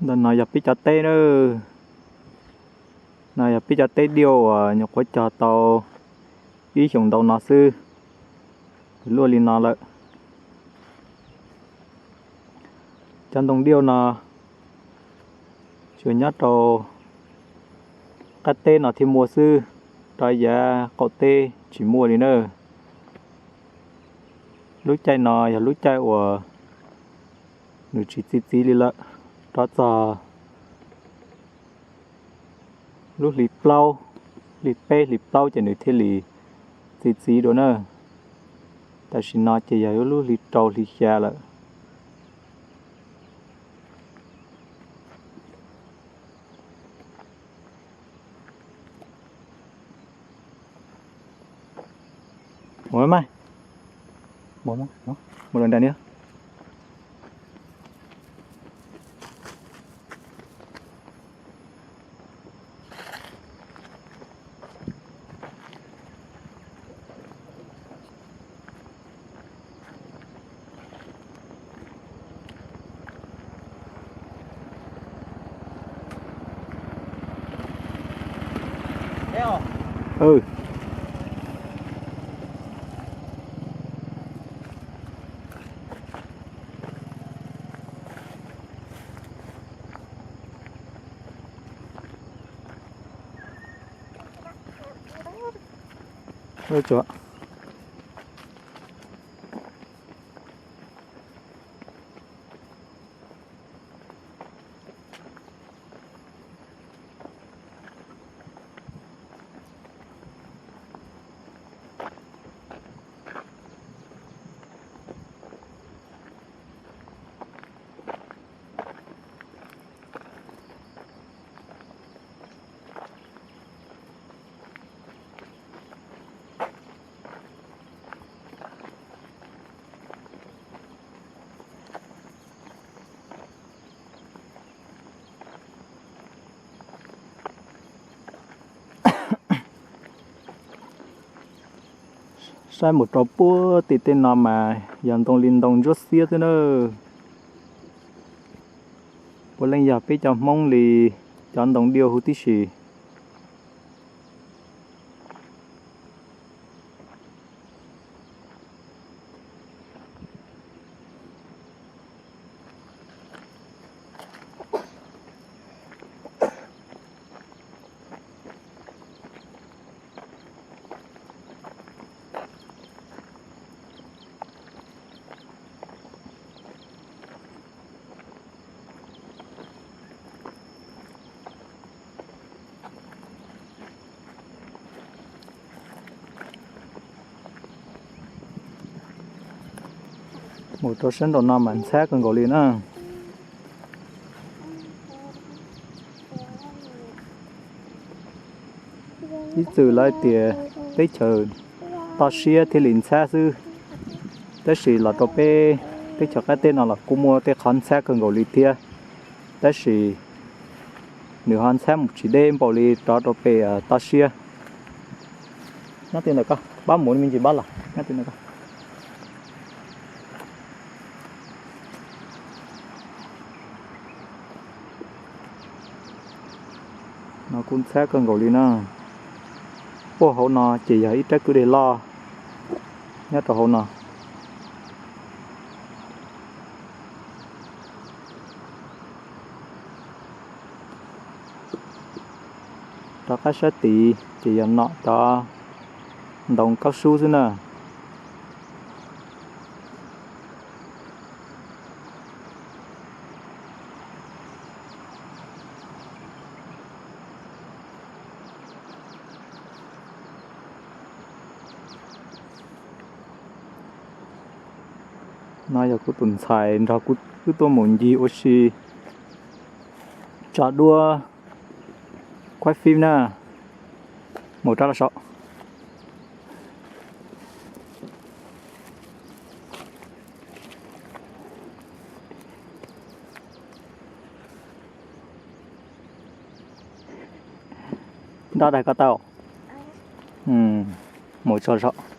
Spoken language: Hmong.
Ntawm no yog peb cov teb na. No yog peb cov teb diaj uas nyuam qhuav cog tau ib xyoos ntau no xwb, luaj li no lawm. Cov ntoo diaj no tsuas nyob rau qab teb no thiaj muaj xwb, rau yav qaum teb tsis muaj li na. Lub caij no yog lub caij uas nws tsis txi txiv li lawm, rov txog lub hli plaub, hli peb hli plaub ces nws thiaj li txi txiv dua na. Tam sim no ces yog lub hli rau hli xya lawm. Mus mas, mus, mus, mus lawm nram ni. Saib mus rau puag tim tej no mas yog ntoo li ntoo ntsuab xiab xwb na. Puav leej yog peb cov Hmoob li cov ntoo diaj huv tib si. Mus rau sab nraum no mas ntxhab kawg nkaus li na. Ib txwm lawv tias teb chaws toj siab thiaj li ntxhab xwb, tab sis los rau peb teb chaws qab teb no los kuj muaj tej qhov ntxhab kawg nkaus li thiab, tab sis nws ho ntxhab mus tsis deb npaum li rov rau pem toj siab. Nyob twg ntawm ko, pab mus me ntsis pab los nyob twg ntawm ko. No kuj ntxhab kawg nkaus li na. Puag hauv no ces yog ib rab kwj deg loj nyob rau hauv no. Rov qab sab tid ces yog nom cov ntoo kaub sub xwb na. No yog kuv tus ntxhais nrog kuv wb tuaj mus ncig ua si tso duab quay phim na. Mus rau los saum. Nrog daig ko tau. Mus tso saum.